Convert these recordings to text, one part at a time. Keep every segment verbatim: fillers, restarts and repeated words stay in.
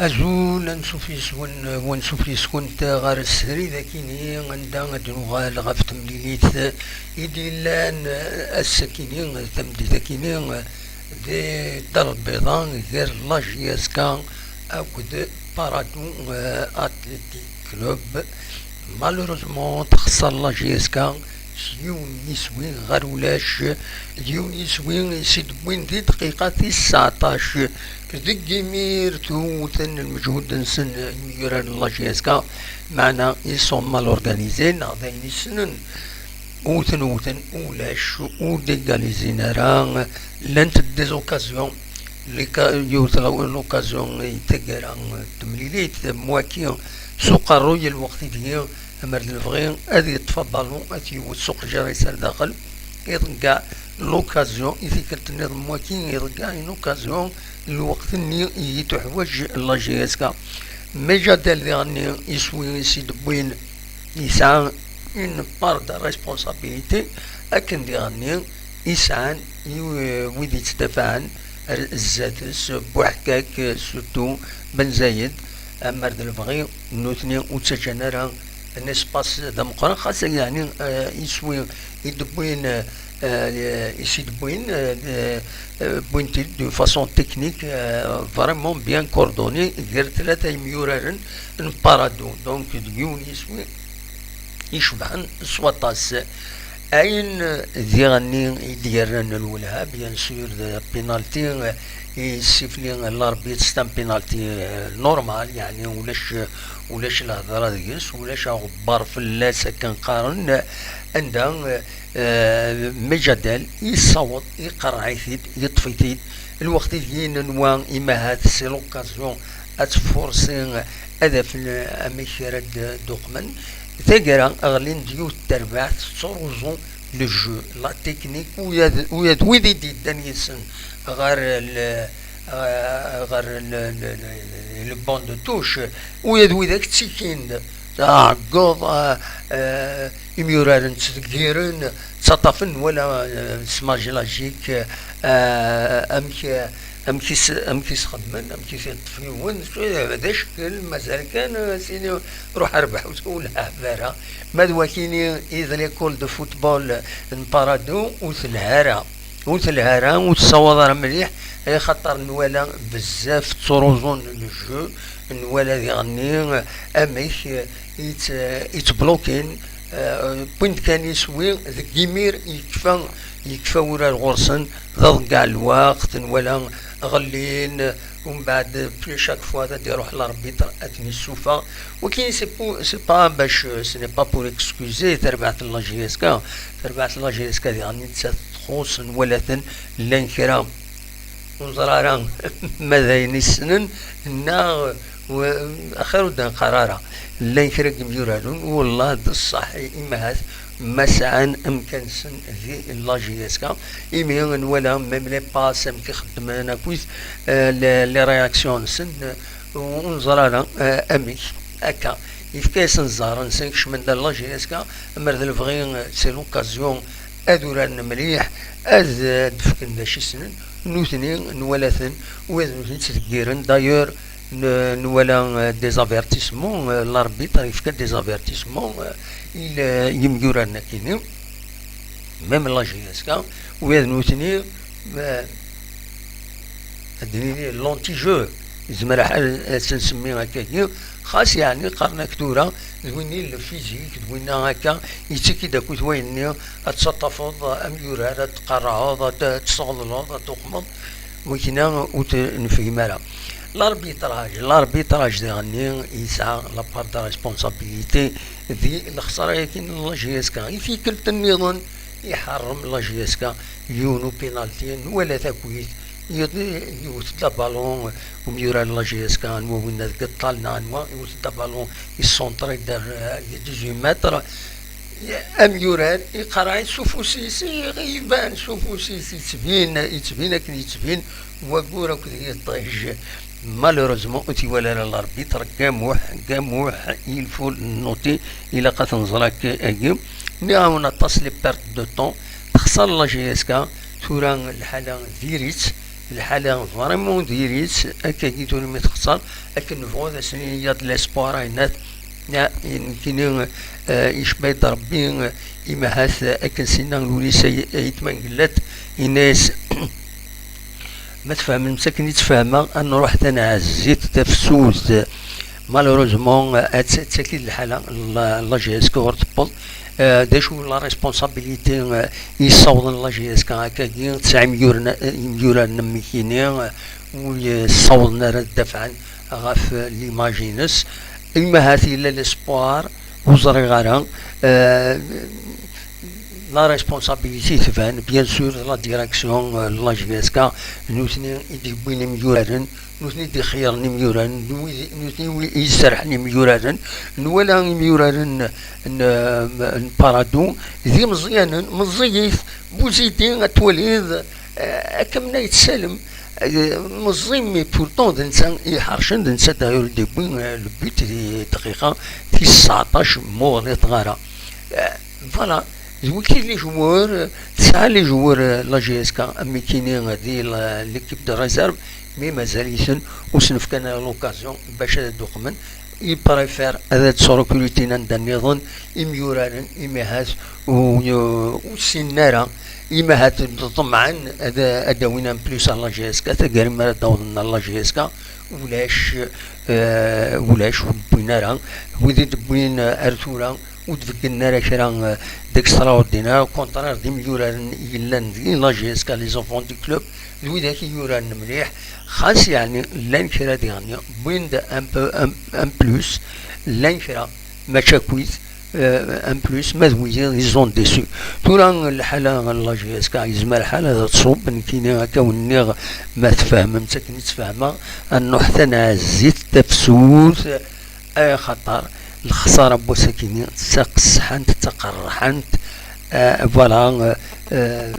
Azul, ansuf yes-wen, wansuf yes-kent ɣer srid akini, anda ad nuɣal ɣef temlilit i d-yellan ass akini, tameddit akini, di Dda Lbiḍa, gar la J S K akked Paradou, eh, Athletic Club. Malheureusement, texṣer la J S K s yiwen n yiswi ɣer ulac, d yiwen n yiswi i s-id-wwin di dqiqa tis tseɛṭac. Deg imir tewten lmeǧhud-nsen imyurar n la J S K, meɛna ils sont mal organisés, neɣ d ayen i ssnen. Wten, wten, ulac, ur d-egalizin ara, llant des occasions, les ca-, yiwet la-, l'occasion i taggara n temlilit, am waki, s uqerruy lweqt i deg, amer d lebɣi, ad yeṭṭef abalun, ad t-yewwet s uqejjar-is ar daxel, iḍeggeɛ l'occasion, i tikkelt nniḍen am waki, iḍeggeɛ une occasion, lweqt-nni i yi-tuḥwaǧ la J S K. Mejadel diɣenni iswi i s-id-wwin yesɛa une part de responsabilité, akken diɣenni i sɛan i, eh, wid yettdafaɛen ar zdat-s, Buḥkak, surtout Ben Zayed, amer d lebɣi, nutni ur ttaǧǧan ara un espace d ameqqran, xas yeɛni, eh, iswi i d-wwin, eh, eh, i s-id-wwin, eh, eh, wwin-t-id d'une façon technique, eh, vraiment bien coordonnée, gar tlata imyuraren n Paradou. Donc, d yiwen yiswi icebḥen s waṭas. Ayen diɣenni i d-yerran lwelha, bien sûr, d penalty, eh, i yessifli l'arbitre, c'est un penalty, eh, normal, yeɛni ulac, ulac lehḍra deg-s, ulac aɣebbar fell-as akken qqaren, anda, eh, Mejadel yessaweḍ, iqerreɛ-it-id, yeṭṭef-it-id. Lweqt i d-yenwa imahat, c'est l'occasion ad tfursi ad afen amek ara d-, d-uqmen. Taggara, ɣlin-d yiwet terbaɛt, ttruẓun le jeu, la technique, uya d, uya d wid i d-yeddan yid-sen ɣer l-, ɣer l-, l-, l-, le banc de touche, uya d widak ttikin-d, aɛeggeḍ, ah, eh, imyuraren ttdeggiren, ttaṭṭafen, nwala, eh, s Magie Logique, eh, amek, amek i s-, amek i s-xedmen, amek i t-yeṭṭef yiwen, d acekkel, mazal kan, eh, sini ruḥ rbeḥ ur, ur lɛab ara. Ma d wakini i d l'école de football n Paradou, ur telha ara. Ur telha ara, ur tessawaḍ ara mliḥ, axaṭer nwala bezzaf ttruẓun le jeu, nwala diɣenni amek, eh, i tt-, i ttblokin, eh, wwin-d kan iswi, deg imir yekfa, yekfa urar ɣur-sen, d aḍeggeɛ lweqt, nwala ɣellin, umbeɛd, puis chaque fois ad d-iruḥ l'arbitre ad ten-issufeɣ. Waki, c'est pour, c'est pas bac, ce n'est pas pour excuser tarbaɛt n la J S K. Tarbaɛt n la J S K diɣen nettat txuṣṣ, nwala-ten llan kra. Ur neẓri ara ma d ayen i ssnen, neɣ, w-, axir ur d-neqqar ara. Llan kra n yimyuraren, wellah d ṣṣeḥ, imahat ma sɛan amkan-nsen di la J S K, imi nwala même les passes amek i xeddmen akkit, eh, les, les réactions-nsen, ur neẓri ara, eh, amek akka. Yefka-yasen zzher-nsen, kecmen-d ar la J S K, amer d lebɣi, eh, c'est l'occasion ad uraren mliḥ, ad, eh, d-fken d acu i ssnen, nutni nwala-ten, wid nutni ttdeggiren. D'ailleurs, n-, nwala, eh, des avertissements, eh, l'arbitre yefka des avertissements, eh, i l-, yimyuraren akini, même la J S K, wid nutni, eh, ad d-nini l'anti-jeu, zemreɣ ad, ad s-nsemmi akkagi, xas yeɛni qqaren-ak tura d winna i le physique, d winna akka, yettak-id akkit wayenni, ad tettaṭṭafeḍ amyurar, ad tqerrɛeḍ, ad, ad tesseɣleḍ, ad tuqmeḍ, wikna ur t-nefhim ara. L'arbitrage, l'arbitrage diɣenni yesɛa la part de responsabilité di lexsara-yagi n la J S K. I tikkelt nniḍen, iḥeṛṛem la J S K yiwen upinalti, nwala takuyt, yiwet-d abalun, umyurar n la J S K, anwa winna deg ṭṭal neɣ anwa, yiwet-d abalun, issenṭer-it ar, eh, dix-huit mètres. Amyurar iqerreɛ-it s ufus-is, i-, iban s ufus-is, yettbin, yettbin akken yettbin waggur akked yiṭij. Malheureusement, ur t-iwala ara l'arbitre. Gamuḥ, Gamuḥ, il faut le noter, ilaq ad t-nẓer akka-agi. Nniɣ-awen aṭas les pertes de temps. Texṣer la J S K, tura lḥala diri-tt, Lḥala vraiment diri-tt akkagi tura mi texṣer, akken nebɣu ad as-nini y a de l'espoir, ayennat nekkini, eh, icba-d Rebbi, eh, imahat, eh, akken s-yenna Lewnis Ay-, Ayt Mengellat, yenna-yas, ma tfehmem-tt akken i tt-fehmeɣ, ad nruḥ tanɛezzit tafsut. Malheureusement, eh, ad t-, ad taki-d lḥala, la, la J S K ur tewweḍ. Eh, d acu la responsabilité, eh, i yessawḍen la J S K akkagi, tesɛa imyuren-, imyuraren am nekkini, eh, ur yessawḍen ara ad dafɛen ɣef l'image-ines. Imahat yella l'espoir, ur ẓriɣ ara. Eh, la responsabilité tban, bien sûr, la direction, eh, la J S K, nutni i d-yewwin imyuraren, nutni i d-ixeyyren imyuraren, nutni i d-iserrḥen imyuraren. Nwala imyuraren n, n Parado d imeẓyanen, meẓẓiyit, Buzidi, ad twaliḍ, eh, akka mna yetsalem, eh, meẓẓi, mais pourtant d netta i iḥercen, d netta d'ailleurs i d-yewwin, eh, le but di dqiqa tis tseɛṭac, ma ur ɣliṭeɣ ara. Eh, voilà, d wiki les joueurs, eh, tesɛa les joueurs, eh, la J S K, am nekkini, eh, di la, l'équipe de réserve, mais mazal-iten ur sen-fkan ara l'occasion bac ad d-uqmen. Ils préfèrent ad srukruten anda nniḍen imyuraren, imahat ur, ur ssinen ara, imahat ḍemɛen ad, ad d-awin un plus à la J S K, taggara mi ara d-awḍen ɣer la J S K, ulac, eh, ulac, ur d-wwin ara. Wid i d-wwin, eh, ar tura, ur d-beggnen ara kra, eh, d'extraordinaire, au contraire, d imyuraren i yellan di la J S K, les enfants du club, d widak i yuraren mliḥ, xas yeɛni llan kra diɣenni, wwin-d un peu, un, un plus, llan kra, mačči akkit, eh, un plus, ma d wiyiḍ, ils ont déçu. Tura lḥala n la J S K, yezmer lḥal ad tṣubb, nekkini akka wen-nniɣ, ma tfehmem-tt akken i tt-fehmeɣ, ad nruḥ tanɛezzit tafsut, axaṭer lexsara n wass-akini d taqesḥant, d taqerḥant, eh, voilà, eh,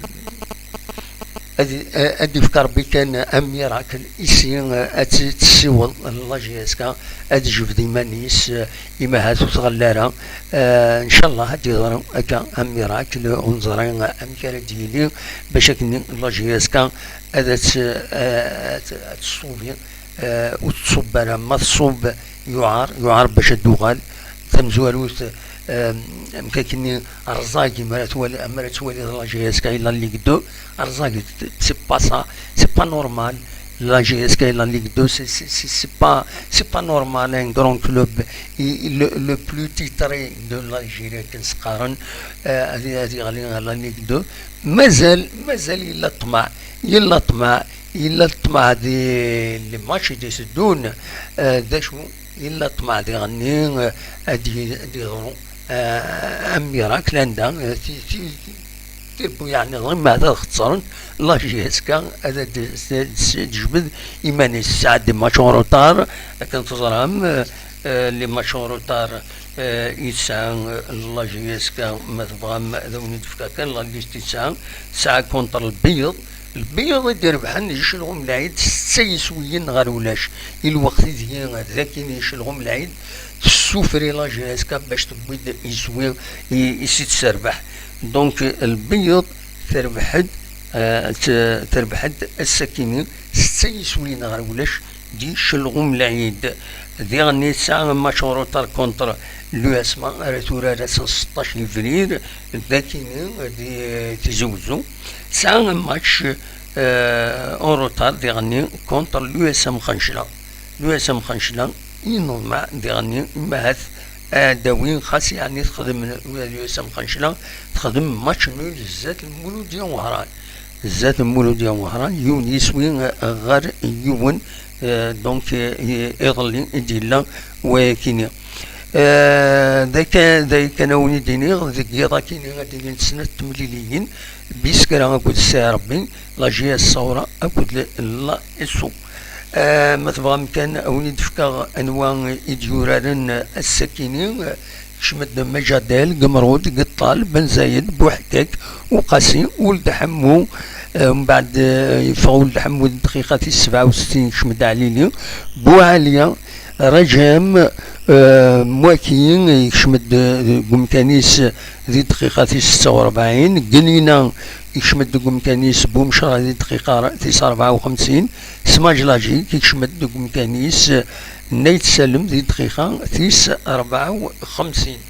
ad, ad d-ifk Rebbi kan un miracle ici, eh, ad tt-, tessiweḍ la J S K, ad tejbed iman-is, eh, imahat ur tɣelli ara. Eh, ncallah ad d-yeḍru akka un miracle, ur neẓri amek ara d-yili, bac akken la J S K ad tt-, eh, ad tt-, ad tṣubi, eh, ur tettṣub ara. Ma tṣub, yuɛer, yuɛer bac ad d-tuɣal. Tamezwarut, eh, amek akkenni, rẓag, mi ara twali, mi ara twaliḍ la J S K et la Ligue deux, rẓag, c'est pas ça, c'est pas normal. La J S K et la Ligue deux, c'est, c'est, c'est, c'est pas, c'est pas normal, un grand club, i, le, le plus titré de l'Algérie, akken s-qqaren, eh, ad, ad yeɣli ɣer la Ligue deux. Mazal, mazal yella ṭṭmeɛ, yella ṭṭmeɛ, yella ṭṭmeɛ di les matchs i d-iteddun, eh, d acu, yella ṭṭmeɛ diɣenni, eh, ad y-, ad yeḍru, eh, un miracle anda, eh, ti-, ti-, ti-, tiwwi yeɛni ɣer ma ad xeṣren, la J S K ad, ad, ad, ad tejbed iman-is, tesɛa des matchs en retard, akken teẓram, eh, eh, les matchs en retard, eh, i tesɛa, eh, la J S K, ma tebɣam ad awen-d-fkeɣ kan la liste i tesɛa, tesɛa contre Lbeyyeḍ, Lbeyyeḍ i d-irebḥen Icelɣum Lɛid s setta yiswiyen ɣer ulac. I lweqt ideg d akin Icelɣum Lɛid tessufri la J S K bac tewwi-d iswi i, i s-id-terbeḥ. Donc, Lbeyyeḍ terbeḥ-d, eh, t-, terbeḥ-d ass-akini setta yiswiyen ɣer ulac di Celɣum Lɛid. Diɣenni tesɛa match en retard contre l'U S M A, ara turar ass n seṭṭac yebrir, d akini di Tizi Wezzu. Tesɛa match, eh, en retard diɣenni contre l'U S M Xencla. L'U S M Xencla i neḍmeɛ diɣenni, imahat ad d-awin, xas yeɛni texdem l'U S M Xencla, texdem match nul zdat Lmuludya Wehran. Zdat Lmuludya Wehran, yiwen yiswi ɣer yiwen, eh, donc, eh, iḍelli i d-yella wayakini. Eh, d akka, d akken a wen-id-iniɣ, deg yiḍ akini ad d-ilint snat temliliyin, Biskra akked Sɛiṛebbi, la J S Ṣawra akked la S O. Eh, ma tebɣam kan a wen-id-fkeɣ anwa i d-yuraren ass-akini, kecmen-d Majadel, Gemrud, Geṭṭal, Ben Zayed, Buḥkak, Uqasi, Uld Ḥemmu, eh, mbeɛd, eh, yeffeɣ Uld Ḥemmu di ddqiqa tis sebɛa u settin, kecmen-d Ɛlili, Buɛaliya, Rajem, Euh, Mwaki yekcem-d deg umkan-is di dqiqa tis setta u rebɛin, Gnina yekcem-d deg umkan-is Bumecra di dqiqa tis rebɛa u xemsin, Smajlaji yekcem-d deg umkan-is Nayt Salem di dqiqa tis rebɛa u xemsin.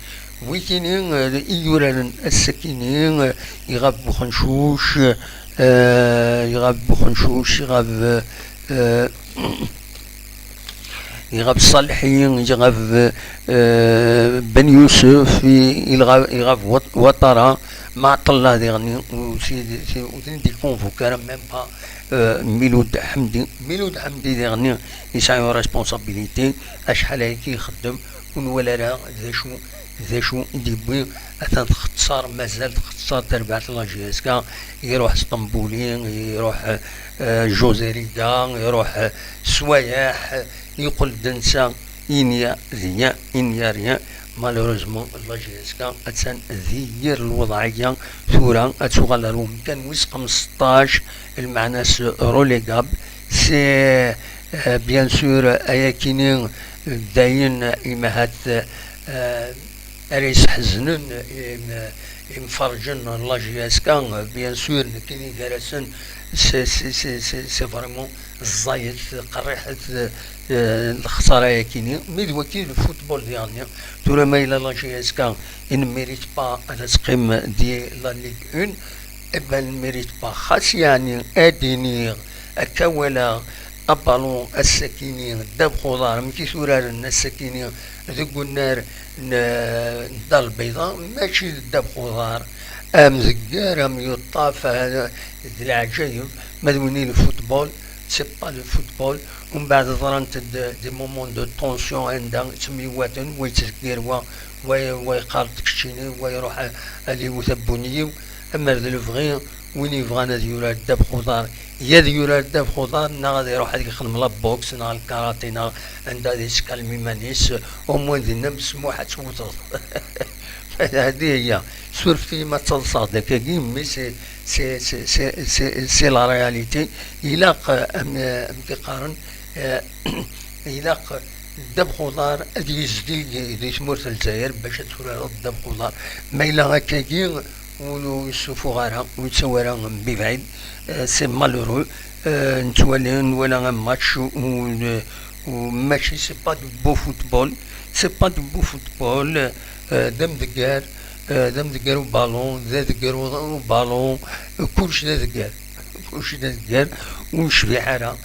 Wikini, euh, i yuraren ass-akini, euh, iɣab Buxencuc, euh, iɣab Buxencuc, iɣab, euh, iɣab Ṣalḥi, iɣab, euh, Ben Yusef, i-, iɣab, iɣab Wat-, Watara, Maɛṭella diɣen, ur si-, si-, ur ten-id-ikonvoka ara, même pas, euh, Miloud Ḥemdi. Miloud Ḥemdi diɣen yesɛa une responsabilité, acḥal ayagi ixeddem, ur nwala ara d acu, d acu i d-yewwi. Atan txeṣṣar, mazal txeṣṣar terbaɛt n la J S K, iruḥ Sṭembuli, iruḥ, euh, José Riga, iruḥ, euh, Swayeḥ, yeqqel-d netta, il n'y a rien, il n'y a rien. Malheureusement, la J S K attan di yir lweḍɛiyya tura, ad tuɣal ar umkan wis xmesṭac, lmeɛna-s relégable. C'est, euh, bien sûr, ayakini d ayen imahat, euh, ara yesḥeznen im-, imferrǧen n la J S K, bien sûr, nekkini gar-asen, c'est, c'est, c'est, c'est, c'est vraiment ẓẓayet, qerriḥet, euh, lexsara-yakini. Mi d waki le football diɣenni, tura ma yella la J S K i ne mérite pas ad teqqim di la Ligue un, eh ben, ne mérite pas. Xas yeɛni ad iniɣ akka wala abalun ass-akini ddabex uḍar, amek i t-uraren ass-akini deg unnar n, n Dda Lbeyḍa, mačči d ddabex uḍar, amdegger am yuṭṭaf, ah, d leɛǧayeb, ma d win i le football, c'est pas le football. Umbeɛd ḍrant-d des moments de tension anda ttemyiwaten, wa yettdeggir wa, wa, wa yeqqar-d keččini, wa iruḥ a-, ad iwet abuni-w, amer d lebɣi, win yebɣan ad yurar ddabex uḍar, ya ad yurar ddabex uḍar, neɣ ad iruḥ ad yexdem la boxe, neɣ lkarati, neɣ anda ad yeskalm iman-is, au moins dinna msmuḥ ad tewteḍ. Hadi hiya, surfet-iyi ma ttaḍsaɣ-d akkagi, mais c'est, c'est, c'est, c'est, c'est, c'est la réalité. Ilaq, euh, am, euh, amek i qqaren, euh, ilaq ddabex uḍar ad yezdig di tmurt n Lezzayer bac ad turareḍ ddabex uḍar. Ma yella akkagi, ur, ur yessufuɣ ara, ur yettawi ara mebɛid. Euh, c'est malheureux. Euh, nettwali, nwala un match où, où, où mačči, c'est pas du beau football, c'est pas du beau football. Euh, d amdeggar, euh, d amdeggar ubalun, d adeggar u-, ubalun, euh, kullec d adeggar, kullec d adeggar, ur necbiḥ ara,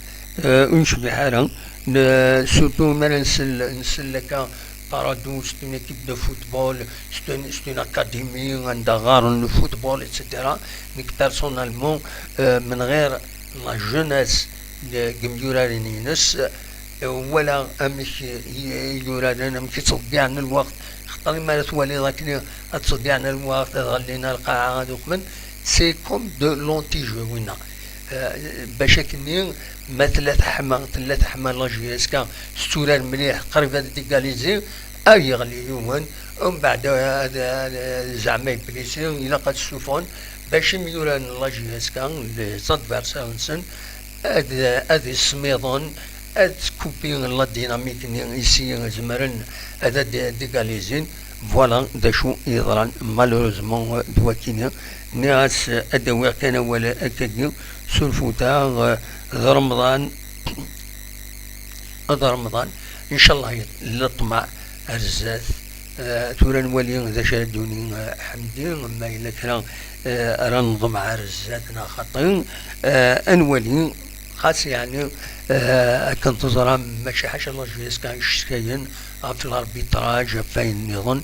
euh, ur necbiḥ ara. Ne-, surtout mi ara nsel, nsel akka Paradou, c'est une équipe de football, c'est une, c'est une académie anda ɣɣaren le football, et cetera. Nekk personnellement, euh, من غير la jeunesse n yimyuraren-ines, euh, wala amek i, i yuraren, amek i ttḍeyyiɛen lweqt. Xaṭer mi ara twaliḍ akken ad ttḍeyyiɛen lweqt, ad ɣellin ar lqaɛa, ad uqmen, c'est comme de l'anti-jeu winna. Euh, bac akkenni, ma tella teḥma, tella teḥma la J S K, tetturar mliḥ, qrib ad d-égaliser, ad yeɣli yiwen, umbeɛd ad, ad, zeɛma yeblisi, ilaq ad ssuffɣen, bac imyurar n la J S K, les adversaires-nsen, ad, ad ismiḍen, ad tkupi la dynamique-nni i si zemren ad ad-, ad égalisin. Voilà d acu yeḍran, malheureusement, d wakini. Nniɣ-as ad d-awiɣ kan awal akkagi, surfut-aɣ, d Remḍan, d Remḍan, ncallah leṭmeɛ ar zdat. Eh, tura nwali d acu ara d-yuni, eh, Ḥemdi, ma yella kra, eh, ara neḍmeɛ ar zdat neɣ xaṭi. Eh, ad nwali, xas yeɛni, eh, akken teẓram, mačči ḥaca la J S K icetkayen ɣef l'arbitrage, ɣef wayen nniḍen.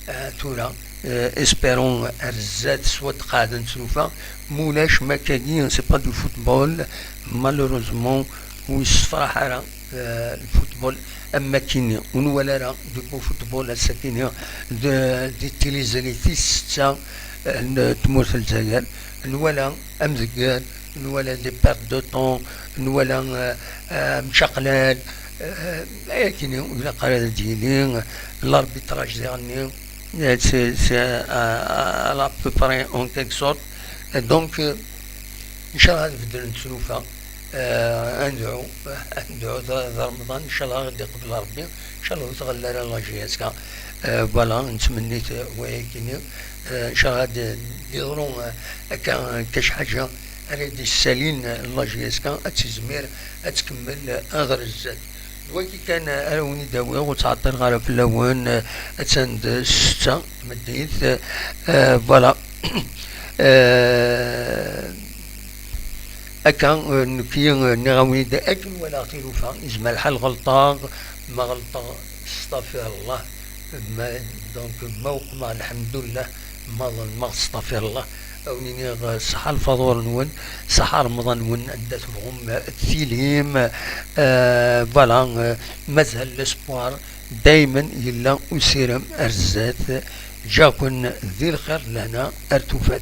Eh, tura, eh, espérons ar zdat s wat qeɛden tlufa, mulac ma akkagi, c'est pas du football, malheureusement, ur yessefraḥ ara, eh, le football am wakkini. Ur nwala ara du beau football ass-akini de, di tiliẓri tis setta, eh, n tmurt n Lezzayer. Nwala amdegger, nwala des pertes de temps, nwala, eh, eh, amcaqlal, eh, ayakini ur ilaq ara ad d-yili, eh, l'arbitrage diɣenni, eh, c'est, c'est, eh, à, à peu près en quelque sorte. Eh, donc, eh, ncallah ad beddlen tlufa. Eh, ad nedɛu, ad nedɛu d, d Remḍan, ncallah ad d-iqbel Rebbi, ncallah ur tɣelli ara la J S K. Eh, voilà, nettmenni-t wayagi-nni. Eh, ncallah ad d-yeḍru, eh, akka, akka c ḥaǧa ara d-issalin la J S K, ad tizmir ad tkemmel, eh, ɣer zdat. D wagi kan, eh, ara wen-id-awiɣ, ur ttɛeṭṭileɣ ara fell-awen, eh, attan d ssetta tameddit, eh, voilà. Eh, Akka, eh, nekki, eh, nniɣ-awen-id akken walaɣ tilufa, yezmer lḥal ɣelṭeɣ, ma ɣelṭeɣ, stafi Allah, ma, donc, ma uqmeɣ, lḥemdullah, ma ḍelmeɣ, stafi Allah. Ad wen-iniɣ, eh, ṣaḥa lfaḍur-nwen, ṣaḥa Remḍan-nwen, anda tebɣum, eh, tilim, eh, voilà, eh, mazal l'espoir, daymen yella usirem ar zdat, ǧǧiɣ-ken di lxir, lehna ar tufat.